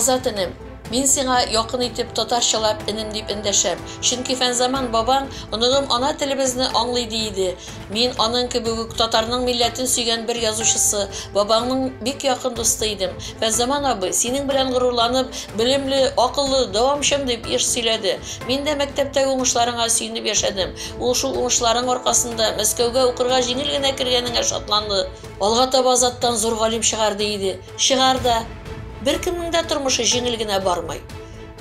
Азат энем, мин сиңа якын итеп татарчалап энем дип эндәшәм. Чөнки Фәнзаман бабаң, оныгым ана телебезне аңлый ди иде. Мин аның кебек үк татарның милләтен сөйгән бер язучысы, бабаңның бик якын дусты идем. Фәнзаман абый, синең белән горурланып, белемле, акыллы, дәвамчым дип еш сөйләде. Мин дә мәктәптәге уңышларыңа сөенеп яшәдем. Ул шул уңышларың аркасында Мәскәүгә укырга җиңел генә кергәнеңә шатланды. Алга таба Азаттан зур галим чыгар ди иде. Чыгар да. Беркемнең дә тормышы җиңел генә бармый.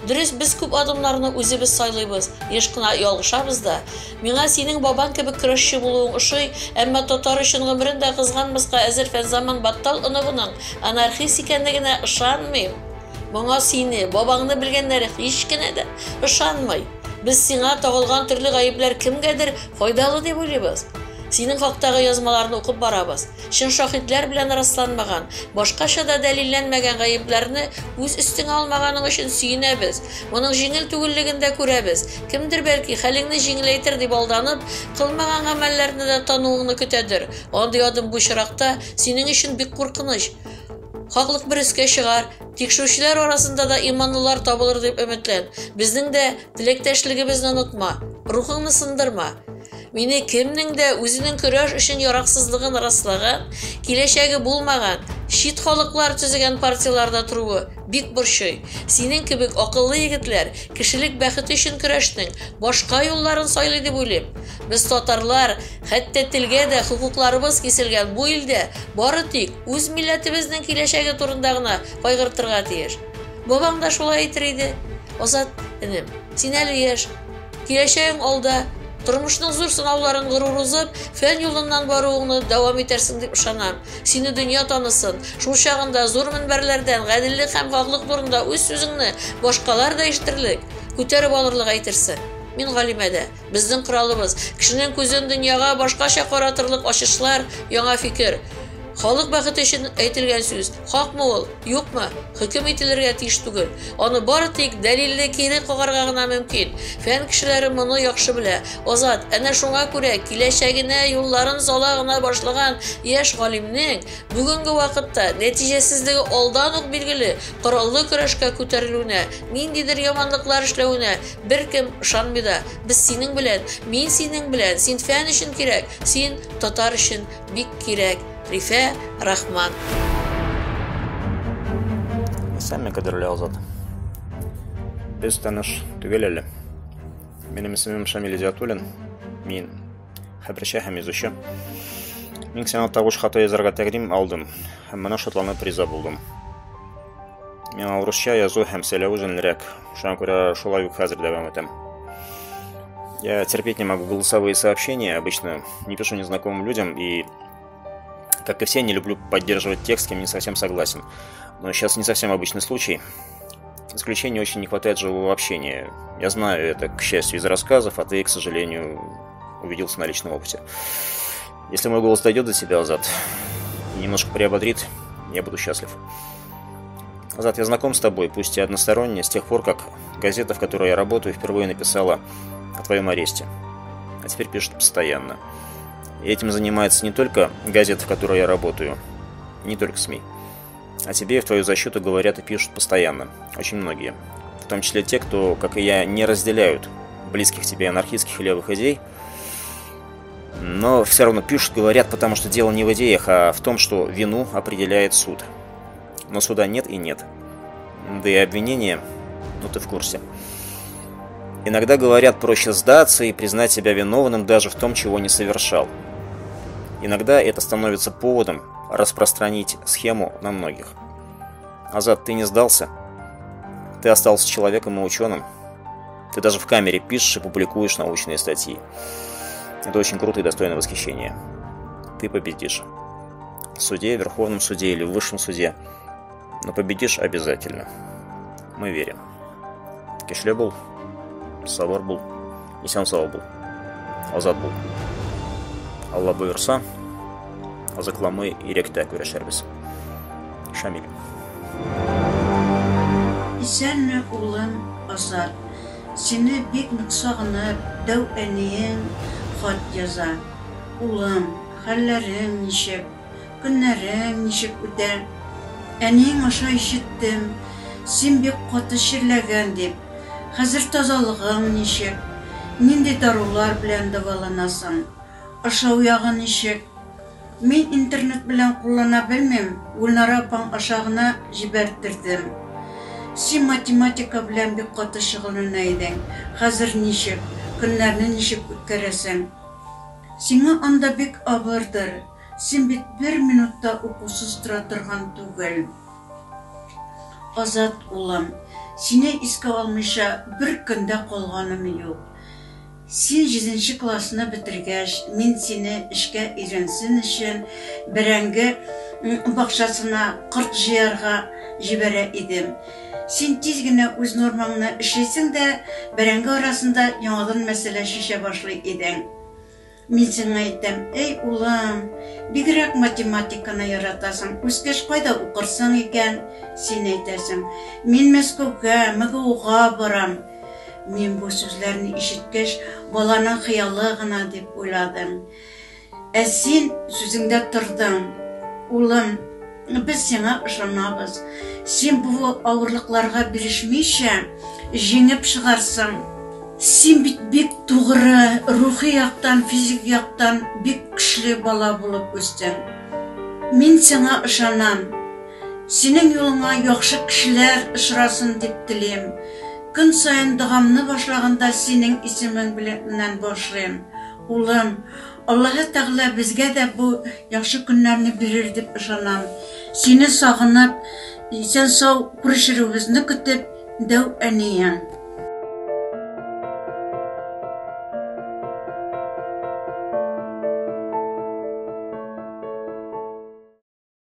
Дөрес, без күп адымнарны үзебез сайлыйбыз, еш кына ялгышабыз да. Миңа синең бабаң кебек көрәшче булуың ошый, әмма татар өчен гомерен дә кызганмаска әзер Фәнзаман Баттал оныгының анархист икәнлегенә ышанмыйм. Моңа сине, бабаңны белгәннәр һич кенә дә ышанмый. Без сиңа тагылган төрле гаепләр кемгәдер файдалы дип уйлыйбыз. Синең хактагы язмаларны укып барабыз. Чын шаһитләр белән расланмаган, башкача да дәлилләнмәгән гаепләрне үз өстеңә алмаганың өчен сөенәбез. Моның җиңел түгеллеген дә күрәбез. Кемдер бәлки хәлеңне җиңеләйтер дип алданып, кылмаган гамәлләрне дә тануыңны көтәдер. Андый адым бу очракта синең өчен бик куркыныч. Хаклык бер өскә чыгар, тикшерүчеләр арасында да иманлылар табылыр дип өметлән. Безнең дә теләктәшлегебезне онытма, рухыңны сындырма. Мине кемнең дә үзенең көрәш өчен яраксызлыгын раслаган, киләчәге булмаган, чит халыклар төзегән партияләрдә торуы бик борчый. Синең кебек акыллы егетләр кешелек бәхете өчен көрәшнең башка юлларын сайлый дип уйлыйм. Без татарлар, хәтта телгә дә хокукларыбыз киселгән бу илдә бары тик үз милләтебезнең киләчәге турында гына кайгыртырга тиеш. Бабаң да шулай әйтер иде. Азат, энем, син әле яшь, киләчәгең алда, тормышның зур сынауларын горур узып, фән юлыннан баруыңны дәвам итәрсең дип ышанам. Сине дөнья танысын. Шул чагында зур мөнбәрләрдән гаделлек һәм хаклык турында үз сүзеңне башкалар да ишетерлек, күтәреп алырлык әйтерсең. Мин галимә дә. Безнең коралыбыз, кешенең күзен дөньяга башкача каратырлык ачышлар, яңа фикер. Халык бәхете өчен әйтелгән сүз, хакмы ул, юкмы, хөкем ителергә тиеш түгел. Аны бары тик дәлилле кире кагарга гына мөмкин. Фән кешеләре моны яхшы белә. Азат, әнә шуңа күрә киләчәгенә юлларын сала гына башлаган яшь галимнең бүгенге вакытта нәтиҗәсезлеге алдан ук билгеле кораллы көрәшкә күтәрелүенә, ниндидер яманлыклар эшләвенә беркем ышанмый да. Без синең белән, мин синең белән, син фән өчен кирәк, син татар өчен бик кирәк. Рифә Рахман. Исәнме, кадерле Азат. Без таныш түгел әле. Минем исемем Шамил Идиатуллин. Мин хәбәрче һәм язучы. Мин сиңа тавыш хаты язарга тәкъдим алдым һәм моны шатланып риза булдым. Миңа урысча язу һәм сөйләү җиңелрәк, шуңа күрә шулай ук хәзер дәвам итәм. Я терпеть не могу голосовые сообщения, обычно не пишу незнакомым людям и, как и все, не люблю поддерживать текст, с кем не совсем согласен. Но сейчас не совсем обычный случай. Исключение очень не хватает живого общения. Я знаю это, к счастью, из рассказов, а ты, к сожалению, убедился на личном опыте. Если мой голос дойдет до тебя, Азат, и немножко приободрит, я буду счастлив. Азат, я знаком с тобой, пусть и односторонне, с тех пор, как газета, в которой я работаю, впервые написала о твоем аресте. А теперь пишет постоянно. И этим занимается не только газета, в которой я работаю, не только СМИ. О тебе и в твою защиту говорят и пишут постоянно. Очень многие. В том числе те, кто, как и я, не разделяют близких тебе анархистских и левых идей, но все равно пишут, говорят, потому что дело не в идеях, а в том, что вину определяет суд. Но суда нет и нет. Да и обвинения, ну ты в курсе. Иногда говорят, проще сдаться и признать себя виновным даже в том, чего не совершал. Иногда это становится поводом распространить схему на многих. Азат, ты не сдался. Ты остался человеком и ученым. Ты даже в камере пишешь и публикуешь научные статьи. Это очень круто и достойно восхищения. Ты победишь. В суде, в Верховном суде или в Высшем суде. Но победишь обязательно. Мы верим. Көчле бул, сабыр бул, исән-сау бул, азат бул. Алла боерса, озакламый иректә күрешербез. Шамил. Исәнме, улым Азат. Сине бик нык сагынып, дәү әниең хат яза. Улым, хәлләрең ничек? Көннәрең ничек үтә? Әниең аша ишеттем, Син бик каты чирләгән дип. Хәзер тазалыгың ничек? Нинди дарулар белән дәваланасың? Ашау ягы ничек? Мин интернет белән куллана белмим, Гөлнара апаң аша гына җибәрттердем. Син математика белән бик каты шөгыльләнә идең, хәзер ничек, көннәрне ничек үткәрәсең? Сиңа анда бик авырдыр, син бит бер минут та укусыз тора торган түгел. Азат улым, сине искә алмыйча бер көн дә калганым юк. Син җиденче классны бетергәч, мин сине эшкә өйрәнсен өчен бәрәңге бакчасына корт җыярга җибәрә идем. Син тиз генә үз нормаңны эшлисең дә, бәрәңге арасында яңадан мәсьәлә чишә башлый идең. Мин сиңа әйтәм, әй, улым, бигрәк математиканы яратасың, үскәч кайда укырсың икән? Син әйтәсең, мин Мәскәүгә, МГУга барам. Мин бу сүзләрне ишеткәч, баланың хыялы гына дип уйладым. Ә син сүзеңдә тордың. Улым, без сиңа ышанабыз. Син бу авырлыкларга бирешмичә, җиңеп чыгарсың. Син бит бик тугры, рухи яктан, физик яктан бик көчле бала булып үстең. Мин сиңа ышанам. Синең юлыңа яхшы кешеләр очрасын дип телим. Көн саен догамны башлаганда синең исемең белән башлыйм. Улым, Аллаһы Тәгалә безгә дә бу яхшы көннәрне бирер дип ышанам. Сине сагынып, исән-сау күрешерүебезне көтеп, дәү әниең.